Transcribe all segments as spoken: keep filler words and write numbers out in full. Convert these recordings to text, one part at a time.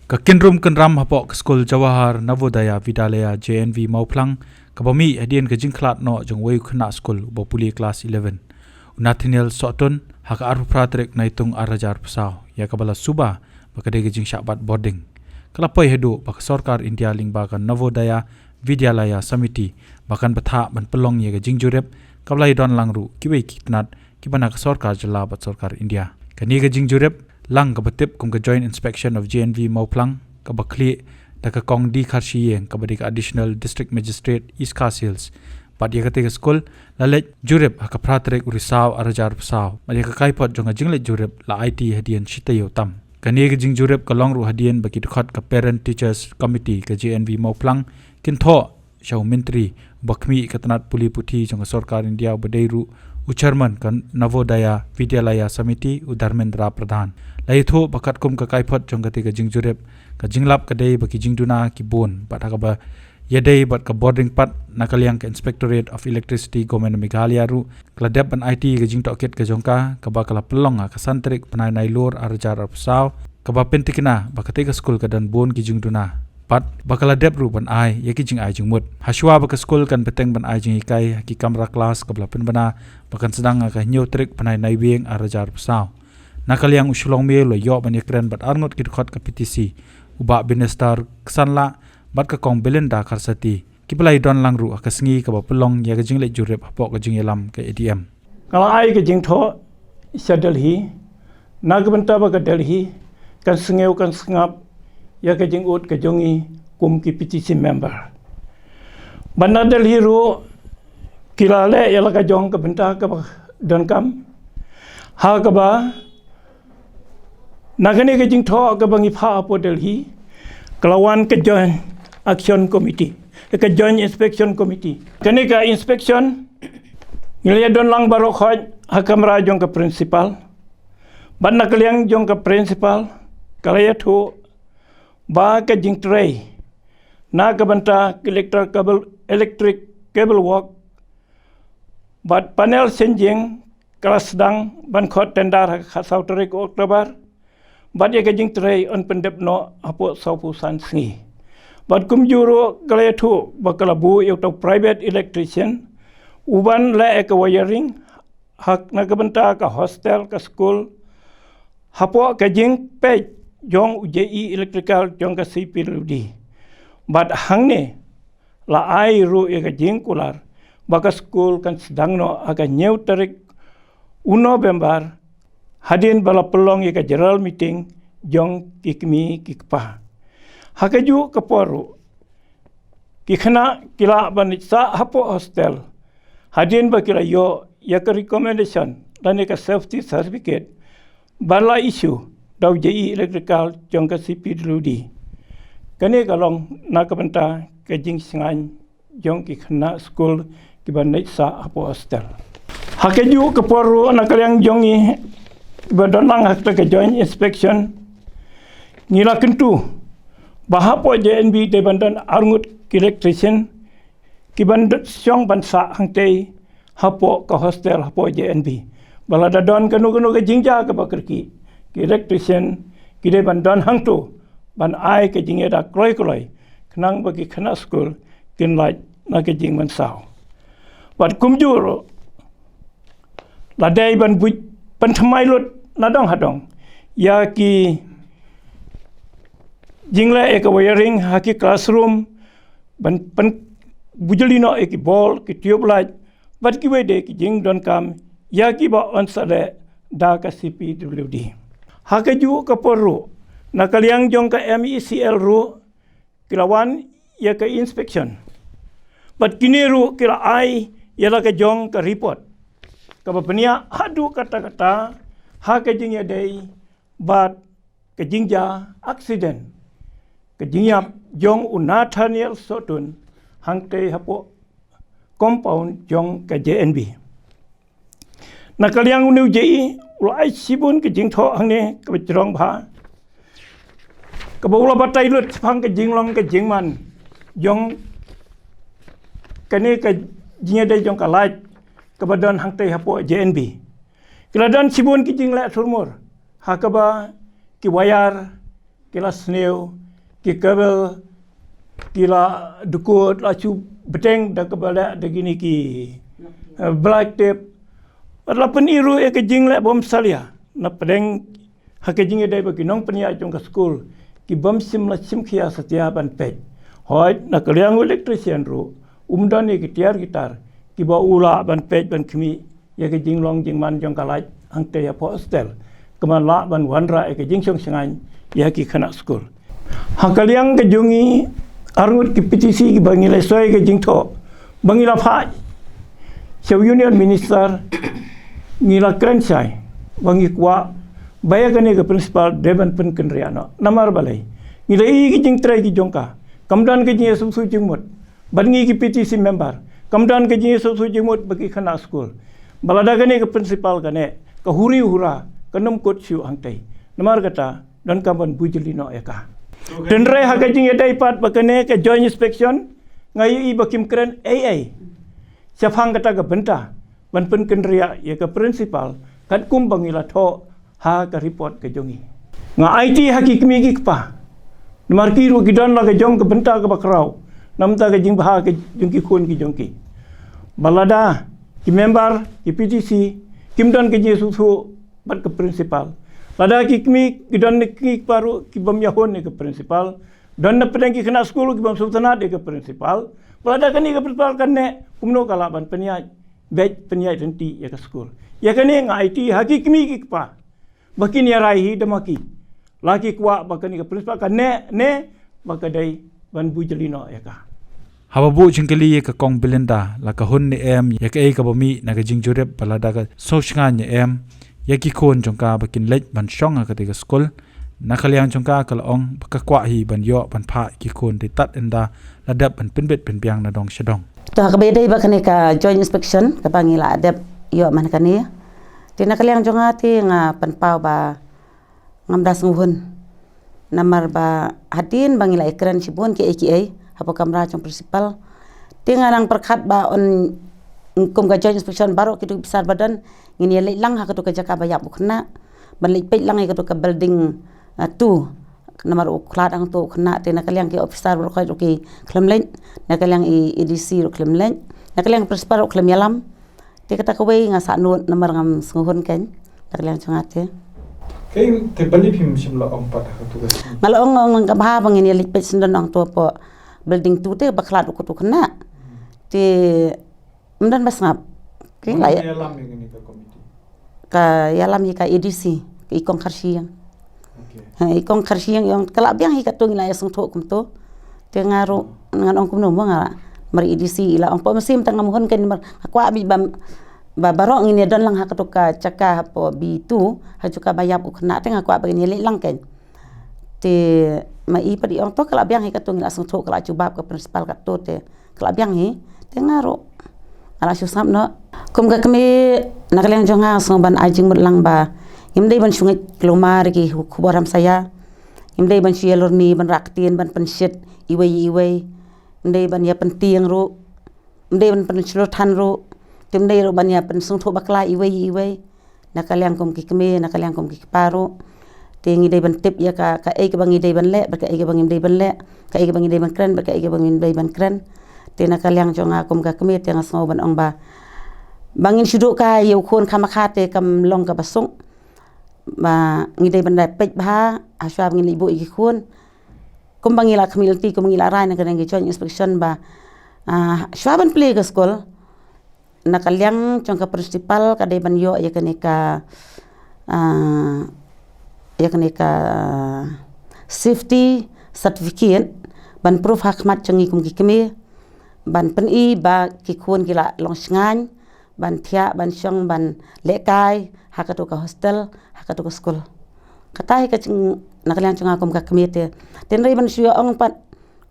Ka kynrum kynram hapoh ka skul Jawahar Navodaya Vidyalaya J N V Mawphlang, kaba mih hadien ka jingkhlad noh jong uwei u khynnah skul uba pule klas eleven, u Nathaniel Sohtun, ha ka arphew phra tarik Naitung ar hajar arphew saw, ïa kaba la suba ba ka dei ka jingshah bat boarding, ka la poi haduh ba ka sorkar India lyngba ka Navodaya Vidyalaya Samiti ba kan bthah ban pynlong ïa ka jingjurip, kaba la ïadon lang ruh kiwei ki tnat kiba na ka sorkar jylla bad sorkar India. Kane ka jingjurip lang kaba tip kum ka Joint Inspection of J N V Mawphlang, kaba khlieh da ka Kong D Kharshiing, kaba dei ka Additional District Magistrate East Khasi Hills, bad ïa katei ka skul la leit jurip ha ka phra tarik u Risaw ar hajar arphew saw, bad ïa ka kaiphod jong ka jingleit jurip la aiti hadien shi taïew tam. Kane ka jingjurip ka long ruh hadien ba ki dkhot ka Parent Teachers Committee ka J N V Mawphlang kin thoh sha u Myntri uba khmih ka tnat pule puthi jong ka sorkar India uba dei ruh u Chairman ka Navodaya Vidyalaya Samiti, u Dharmendra Pradhan. La ïathuh ba katkum ka kaiphod jong katei ka jingjurip, ka jinglap ka dei ba ki jingduna ki bun bad ha kaba ïadei bad ka boarding pat, na ka liang ka Inspectorate of Electricity Government of Meghalaya ruh ka la dep ban aiti ka jingtohkit ka jong ka, kaba ka la pynlong ha ka san tarik bnai Nailur ar hajar arphew saw, kaba pyntikna ba katei ka skul ka don bun ki jingduna bad ba ka la dep ruh ban ai ïa ki jingai jingmut. Hashwa ba ka skul kan bteng ban ai jinghikai ha ki kamra klas, kaba la pynbna ba kan sdang ha ka hynñiew tarik bnai Naiwieng ar hajar arphew saw. Na ka liang u Shillong Mail u la ïoh ban ïakren bad arngut ki dkhot ka P T C, u Bah Binestar Ksanlah bad ka Kong Belinda Kharsati, kiba la ïadon lang ruh ha ka sngi kaba pynlong ïa ka jingleit jurip hapoh ka jingïalam ka A D M. Nga la ai ka jingthoh sha Delhi na ka bynta ba ka Delhi kan sngew kan sngap ïa ka jingud ka jong ngi kum ki P T C member. Bad na Delhi ruh ki la leh ïa la ka jong ka bynta kaba donkam, ha kaba na kane ka jingthoh kaba ngi phah hapoh Delhi, ka la wan ka Joint Action Committee, ka Joint Inspection Committee. Kane ka inspection ngi la ïadon lang baroh khoit ha kamra jong ka principal. Bad na ka liang jong ka principal ka la ïathuh ba ka jingtrei na ka bynta ka electric cable, electric cable work bad panel changing ka la sdang ban khot tender ha ka khatsaw tarik October, bad ïa ka jingtrei yn pyndep noh hapoh sawphew san sngi. Bad kumjuh ruh ka la ïathuh ba ka la buh ïa uta u private electrician uban leh ïa ka wiring ha, na ka bynta ka hostel ka skul hapoh ka jingpeit jong u J E electrical jong ka C P W D. Bad hangne la ai ruh ïa ka jingkular ba ka skul kan sdang noh ha ka hynñiew tarik u November, hadien ba la pynlong ïa ka general meeting jong ki kmie ki kpa. Ha kajuh ka por ruh ki khynnah ki lah ban leit sah hapoh hostel hadien ba ki la ïoh ïa ka recommendation lane ka safety certificate ba la issue da u J E electrical jong ka C P W D. Kane ka long na ka bynta ka jingshngaiñ jong ki khynnah skul kiban leit sah hapoh hostel. Ha kajuh ka por ruh na ka liang jong ngi kiba don lang ha kata ka joint inspection, ngi la kyntu ba hapoh J N V dei ban don arngut ki electrician kiban dot shong ban sah hangtei hapoh ka hostel hapoh J N V. Ba lada don kano kano ka jingjia kaba kyrkieh, ki electrician ki dei ban don hangto ban ai ka jingïada kloi kloi khnang ba ki khynnah skul kin lait na ka jingmynsaw. Bad kumjuh ruh la dei ban buit pynthymmai lut na dong ha dong ïa ki jingleh ïa ka wiring ha ki classroom, ban pynbujli noh ïa ki bulb, ki tube light bad kiwei de ki jingdonkam ïa kiba yn sa leh da ka C P W D. Ha kajuh ka por ruh na ka liang jong ka M E C L ruh ki la wan ïa ka inspection. Bad kine ruh ki la ai ïa la ka jong ka report kaba bniah haduh katta katta ha ka jingïadei bad ka jingjia accident, ka jingïap jong u Nathaniel Sohtun hangtei hapoh compound jong ka J N V. Na ka liang une u J E u la ai shibun ka jingthoh hangne kaba jrong bha, kaba u la batai lut shaphang ka jinglong ka jingman jong kane ka jingïadei jong ka light kaba don hangtei hapoh J N V. Ki la don shibun ki jingleh thurmur ha kaba ki wire ki la sniew, ki kabel, ki la dukut, la shu bteng da kaba leh da kine ki, eh, black tape. Bad la pyni ruh ïa ka jingleh bym salia na pdeng ha ka jingïadei bad ki nongpynïaid jong ka skul, ki bym shym la shim khia satia ban peit. Hooid, na ka liang u electrician ruh um don ïa ki tiar ki tar kiba u lah ban peit ban khmih ïa ka jinglong jingman jong ka light hangtei hapoh hostel, ka ban lah ban wanrah ïa ka jingshong shngaiñ ïa ki khynnah skul. Ha ka liang ka jong ngi arngut ki P T C kiba ngi la soi ka jingthoh ba ngi la phah sha u Union Minister, ngi la kren shai ba ngi kwah ba ïa kane ka principal dei ban pynkynriah noh. Namar balei? Ngi la ïohi ki jingtrei ki jong ka, kam don ka jingïasngewthuh jingmut bad ngi ki P T C member, kam don ka jingïasngewthuh jingmut bad ki khynnah skul. Ba lada kane ka principal kane ka huri hura, kan ym kut shuh hangtei. Namar kata donkam ban buh jylliew noh ïa ka. Hynrei ha ka jingïadei pat bad kane ka joint inspection, nga ïohi ba kim kren ei ei shaphang kata ka bynta ban pynkynriah ïa ka principal katkum ba ngi la thoh ha ka report ka jong ngi. Nga aiti ha ki kmie ki kpa, namar ki ruh ki don la ka jong ka bynta kaba khraw na bynta ka jingbha ka jong ki khun ki jong ki. Ba lada ki member ki P T C kim don ka jingïasngewthuh bad ka principal, lada ki kmie ki don ki kpa ruh ki bym ïahun ïa ka principal, don na pdeng ki khynnah skul ki bym sngewtynnat ïa ka principal, ba lada kane ka principal kan neh, kumno ka lah ban pynïaid beit, pynïaid lynti ïa ka skul? Ïa kane nga aiti ha ki kmie ki kpa ba kin ïarai hi da ma ki, la ki kwah ba kane ka principal kan neh ne ba ka dei ban buh jylliew noh ïa ka. Haba buh jingkylli ïa ka Kong Belinda la ka hun ne em ïa kaei kaba mih na ka jingjurip ba lada ka sngewshngaiñ ne em ïa ki khun jong ka ba kin leit ban shong ha katei ka skul, na ka liang jong ka ka la ong ba ka kwah hi ban ïoh ban phah ïa ki khun dei tad ynda la dep ban pynbit pynbiang na dong sha dong. To, ha kaba ïadei bad kane ka joint inspection kaba ngi la dep ïoh mynta kane, te na ka liang jong nga te nga pynpaw ba ngam da sngewhun. Namar ba hadien ba ngi la ïakren shibun kiei kiei hapoh kamra jong principal, te nga nang pyrkhat ba un, kum ka joint inspection baroh kitu ki bynta ba don, ngin ïa leit lang ha katu ka jaka ba ïap u khynnah, ban leit peit lang ïa katu ka building, ah, two. Namar u khlad hangto u khynnah, te na ka liang ki officer baroh khoit ruh ki khlem leit, na ka liang i A D C ruh khlem leit, na ka liang principal ruh khlem ïalam. Te kata kawei nga sah nud namar ngam sngewhun kein, na ka liang jong nga te. Kein te balei phim shym la ong pat ha katu ka sngi? Nga la ong, ong ka bha ba ngin ïa leit peit shen, don ong to hapoh building two te ba khlad u katu u khynnah. Te ym don ba sngap. Kein la ïa lam ïa kane ka committee. Ka ïalam ïa ka A D C, ka i Kong Kharshiing. Okay. Ha, i Kong Kharshiing i ong ka lah biang hi katto, ngi la ïa sngewthuh kumto. Te nga ruh ngan ong kumno mo nga, namar i A D C i la ong pat, mynsiem tang ngam hun kein namar nga kwah beit ba, ba baroh ngin ïa don lang ha kato ka jaka hapoh B two, ha jaka ba ïap u khynnah, te nga kwah ba ngin ïa leit lang kein. Te ma i pat i ong to ka lah biang hi katto, ngi la sngewthuh, ka la jubab ka principal katto te ka lah biang hi, te nga ruh nga la shu sngap noh. Kum ka kmie, na ka liang jong nga sngew ban ai jingmut lang ba ngim dei ban shu ngeit kulmar ki khubor hamsaïa. Ngim dei ban shu ïalurmi, ban rah ktien, ban pynshit iwei ïa iwei. Ngim dei ban ïa pyntieng ruh. Ngim dei ban pynshlur than ruh. Te ngim dei ruh ban ïa pynsngewthuh bakla iwei ïa iwei. Na ka liang kum ki kmie, na ka liang kum ki kpa ruh. Te ngi dei ban tip ïa ka, kaei kaba ngi dei ban leh bad kaei kaba ngim dei ban leh, kaei kaba ngi dei ban kren bad kaei kaba ngim dei ban kren. Te na ka liang jong nga kum ka kmie te nga sngew ban ong ba, ba ngin shu duh kai ïa u khun khamkha te kam long kaba suk. Ba ngi dei ban da peit bha ha shuwa ba ngin leit buh ïa ki khun. Kumba ngi la khmih lynti, kumba ngi la rai na ka dang ki joint inspection ba, ah, shuwa ban plie ka skul, na ka liang jong ka principal ka dei ban ïoh ïa kane ka, ah, ïa kane ka safety certificate, ban proof ha khmat jong ngi kum ki kmie, ban pyni ba ki khun ki la long shngaiñ ban thiah, ban shong, ban lehkai ha kato ka hostel, ha kato ka skul. Kata hi ka jing, na ka liang jong nga kum ka kmie te. Te hynrei ban shu ïa ong pat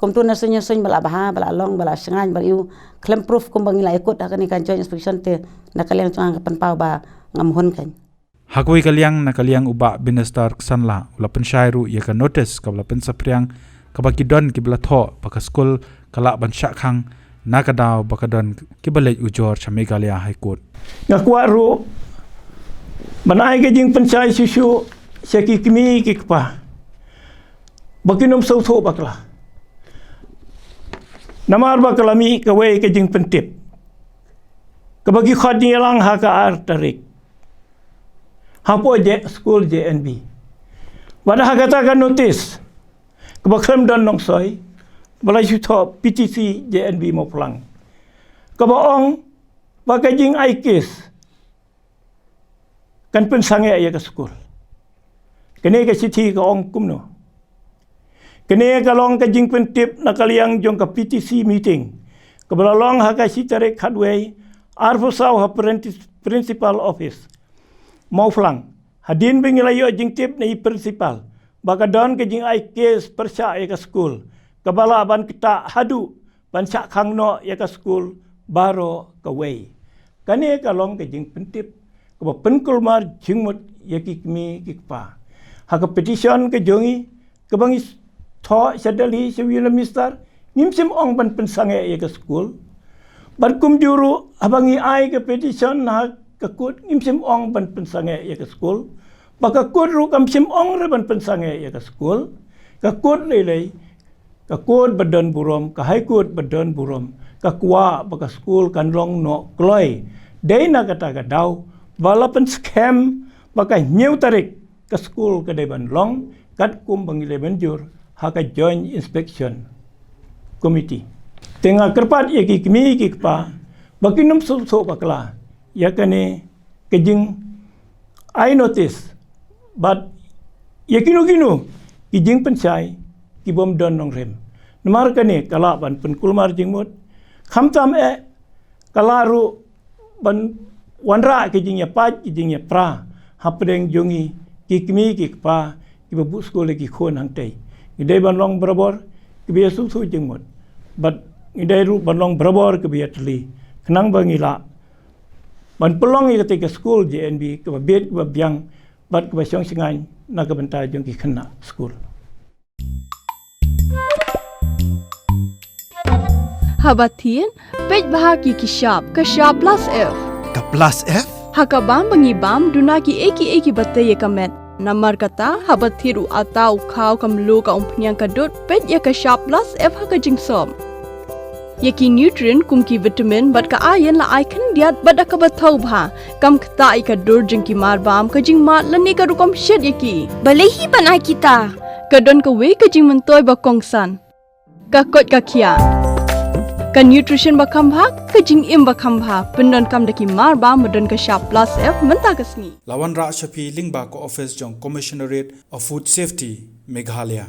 kumto na suiñ na suiñ ba la bha, ba la long, ba la shngaiñ, ba la ïoh khlem proof kumba ngi la ïakut ha kane ka joint inspection te, na ka liang jong nga ka pynpaw ba ngam hun kein. Ha kawei ka liang, na ka liang u Bah Binister Ksanla u la pynshai ruh ïa ka notice kaba la pynsaphriang kaba ki don kiba la thoh ba ka skul ka lah ban shah khang na ka daw ba ka don kiba leit ujor sha Meghalaya High Court. Nga kwah ruh ban ai ka jingpynshai shuh shuh sha ki kmie ki kpa. ba kin ym sngewthuh bakla. Namar ba ka la mih kawei ka jingpyntip kaba ki khot jingïalang ha ka ar tarik hapoh je skul J N V. Bad ha kata ka notis kaba khlem don nongsoi ba la shu thoh P T C J N V Mawphlang, kaba ong ba ka jingai kes kan pynsangeh ïa ka skul. Kane ka shithi ka ong kumno? Kane ka long ka jingpyntip na ka liang jong ka P T C meeting kaba la long ha ka shi tarik khatwei arphew saw ha printi-, principal office Mawphlang. Hadien ba ngi la ïoh jingtip na i principal ba ka don ka jingai kes pyrshah ïa ka skul, kaba lah ban ktah haduh ban shah khang noh ïa ka skul baroh kawei. Kane ka long ka jingpyntip kaba pynkulmar jingmut ïa ki kmie ki kpa. Ha ka petition ka jong ngi kaba ngi thoh sha Delhi sha u Union Minister, ngim shym ong ban pynsangeh ïa ka skul. Bad kumjuh ruh haba ngi ai ka petition ha ka court, ngim shym ong ban pynsangeh ïa ka skul. Ba ka court ruh kam shym ong re ban pynsangeh ïa ka skul. Ka court lei lei, ka court ba don burom, ka High Court ba don burom, ka kwah ba ka skul kan long noh kloi. Dei na kata ka daw ba la pynskhem ba ka hynñiew tarik ka skul ka dei ban long katkum ba ngi la mynjur ha ka Joint Inspection Committee. Te nga kyrpad ïa ki kmie ki kpa ba kin ym sngewthuh bakla ïa kane ka jingai notis bad ïa kino kino ki jingpynshai ki bym don nongrim. Namar kane ka lah ban pynkulmar jingmut. Khamtam eh ka lah ruh ban wanrah ki jingïapait ki jingïapra hapdeng jong ngi ki kmie ki kpa kiba buh skul ïa ki khun hangtei. Ngi dei ban long barabor kiba ïasngewthuh jingmut bad ngi dei ruh ban long barabor kiba ïatylli khnang ba ngi lah ban pynlong ïa katei ka skul J N V kaba bit kaba biang bad kaba shong shngaiñ na ka bynta jong ki khynnah skul. Haba thied, peit bha ki ki shap, ka shap plus F. Ka plus F? Ha ka bam ba ngi bam, duna ki ei ki ei kiba tei ïa ka met. Namar kata, haba thied u atta u khaw ka mluh ka umphniang ka dud, peit ïa ka shap plus F ha ka jingsop. Ïa ki nutrient kum ki vitamin bad ka iron la ai khyndiat bad da kaba thaw bha. Kam ktah ïa ka dur jong ki mar bam, ka jingmad lane ka rukom shet ïa ki. Balei hi ban ai kita? Ka don kawei ka jingmyntoi ba kongsan. Ka koit ka khiah. Ka nutrition ba kham bha, ka jingim ba kham bha. Pyndonkam da ki mar bam ba don ka shap plus F mynta ka sngi. La wanrah sha phi lyngba ka office jong Commissionerate of Food Safety, Meghalaya.